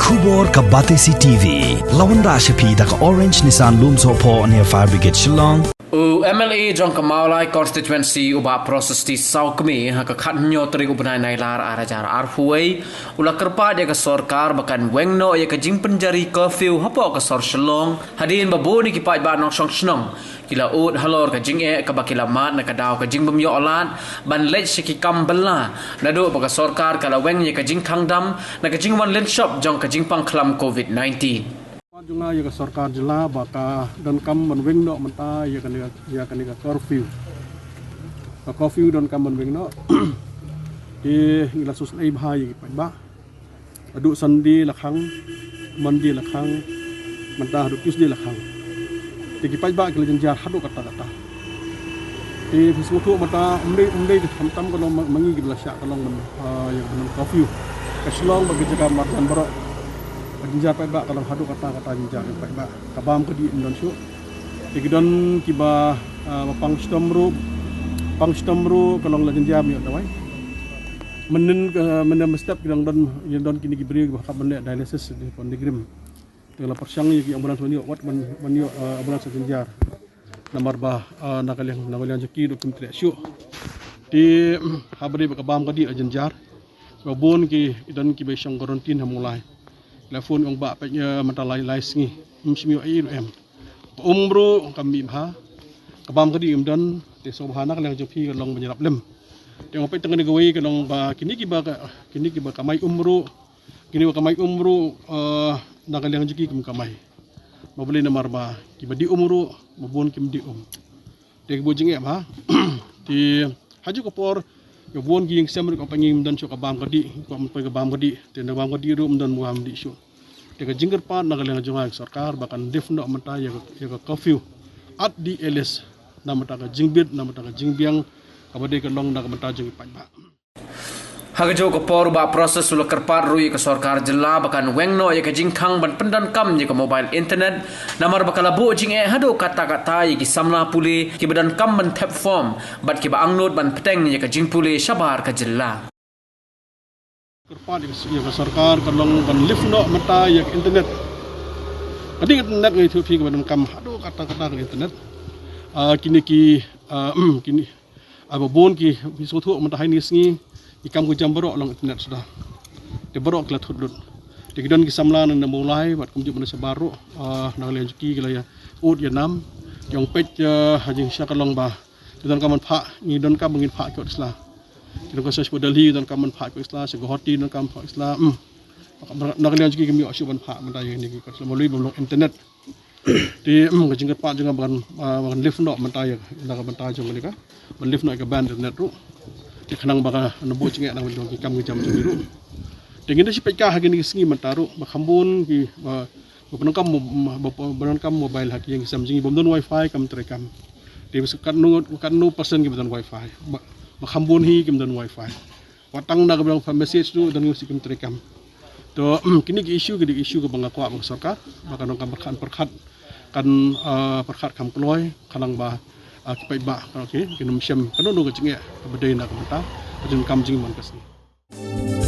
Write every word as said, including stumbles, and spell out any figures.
Khubor ka Batesi T V. La wanrah sha phi da ka Orange Nissan Lumsohphoh near Fire Brigade Shillong. U M L A jong ka Mawlai Constituency u Bah Prasasti Sawkmie ha ka khathynñiew tarik u bnai Nailar ar hajar arphew wei u la kyrpad ïa ka sorkar ba kan weng noh ïa ka jingpynjari curfew hapoh ka sor Shillong hadien ba bun ïa ki paidbah nongshong shnong ki la ud halor ka jingeh kaba ki la mad na ka daw ka jingbym ïoh lad ban leit sha ki kam bylla naduh ba ka sorkar ka la weng ïa ka jingkhang dam na ka jingwan lynshop jong ka jingpang khlam covid nineteen. Pat jong nga ïa ka sorkar jylla ba ka donkam ban weng noh mynta ïa kane ka, ïa kane ka curfew. Ka curfew donkam ban weng noh. Te ngi la sngewsynei bha ïa ki paidbah. Haduh Sunday la khang, Monday la khang, mynta haduh Tuesday la khang. Te ki paidbah ki la jynjar haduh katta katta. Te phi sngewthuh mynta ym dei, ym dei te khamtam ka long ma, ma ngi kiba la shah ka long ban, ah, ïa ka ban curfew. Ka Shillong bad ki jaka marjan baroh. Ka jynjar paidbah ka long haduh katta katta jynjar paidbah. Ka bam ka dih ym don shuh. Te ki don kiba, ah, ba pang shitom ruh, pang shitom ruh ka long la jynjar ym ïoh dawai. Mynnin, eh, mynnin mynstep ki dang don, ki don kine ki briew kiba hap ban leh dialysis di Pontypridd. Te la pyrshang ïa ki ambulance ban ïoh, wat ban, ban ïoh, eh, ambulance jynjar. Namar ba, eh, na ka liang, na ka liang jong ki ruh kim treh shuh. Te, haba dei ba ka bam ka dih la jynjar. Ba bun ki, ki don kiba shong quarantine ha Mawlai. La phone ong ba peit, eh, mynta lai, lai sngi. Ym shym ïoh ei ruh em. Ka um ruh kam mih bha. Ka bam ka dih ym don, te sngewbha na ka liang jong phi ka long ban ïarap lem. Te nga peit tang kane kawei ka long ba kine kiba ka, kine kiba kamai um ruh, kine ba kamai um ruh, eh, na ka liang jong ki kim kamai. Ba balei namar ba kiba dih um ruh, ba bun kim dih um. Te ka bun jingeh bha. Te ha ju ka por, ka bun ki ïing sem ruh ka panging ym don shuh ka bam ka dih, ka ym poi ka bam ka dih. Te na bam ka dih ruh ym don bam dih shuh. Te ka jingkyrpad na ka liang jong nga ïa ka sorkar ba kan lift noh mynta ïa ka, ïa ka curfew. At the earliest, na mynta ka jingbit, na mynta ka jingbiang, kaba dei ka long na ka mynta jong ki paidbah. Ha kajuh ka por u Bah Prasasti u la kyrpad ruh ïa ka sorkar jylla ba kan weng noh ïa ka jingkhang ban pyndonkam ïa ka mobile internet, namar ba ka la buh jingeh haduh katta katta ïa ki samla pule kiba donkam ban thep form, bad kiba angnud ban bteng ïa ka jingpule shabar ka jylla. Kyrpad ïa ka sorkar ka long ban lift noh mynta ïa ka internet. Ka dei internet nga ïathuh phi kaba donkam haduh katta katta ka internet. Ah, kine ki, ah, kine, ah, ba bun ki, phi sngewthuh mynta ha kine ki sngi ki kam ki jam baroh long internet suda. Te baroh ki la thut lut. Te ki don ki samla na Mawlai bad kumjuh mynta shabar ruh, ah, na ka liang jong ki ki la ïa ud ïa nam. Ki ong peit, ah, ha jingshisha ka long ba ki donkam ban phah, ngi donkam ba ngin phah ki ot sla. Ki donkam sha Delhi, donkam ban phah ki ot sla, sha Guwahati donkam phah sla. Hmm. Na ka liang jong ki kim ïoh shuh ban phah mynta ïa kine ki ot sla. Mawlai ba long internet. Te, hmm, ka jingkyrpad jong nga ba kan, ah, ba kan lift noh mynta ïa, na ka bynta jong kane ka. Ban lift noh ïa ka ban internet ruh. Te khnang ba kan buh jingeh na ka bynta ki kam ki jam jong ki ruh. Te ngin da shu peit ka ha kine ki sngi mynta ruh ba kham bun ki, ba, ba pyndonkam mo-, ba, ba pyndonkam mobile ha ki ïing ki sem jong ngi bym don wifi kam trei kam. Te bad katno, katno percent kiba don wifi. Ba, ba kham bun hi kim don wifi. Wat tang na ka bynta message ruh don ngi shu kim trei kam. To, kine ki issue, kine ki issue kaba nga kwah ba ka sorkar ba kan donkam pyrkhat, pyrkhat, kan, ah, pyrkhat kham kloi, khnang ba, ah, ki paidbah, okay, kin ym shem kano kano ka jingeh kaba dei na ka bynta ka jingkam jingman ka sngi.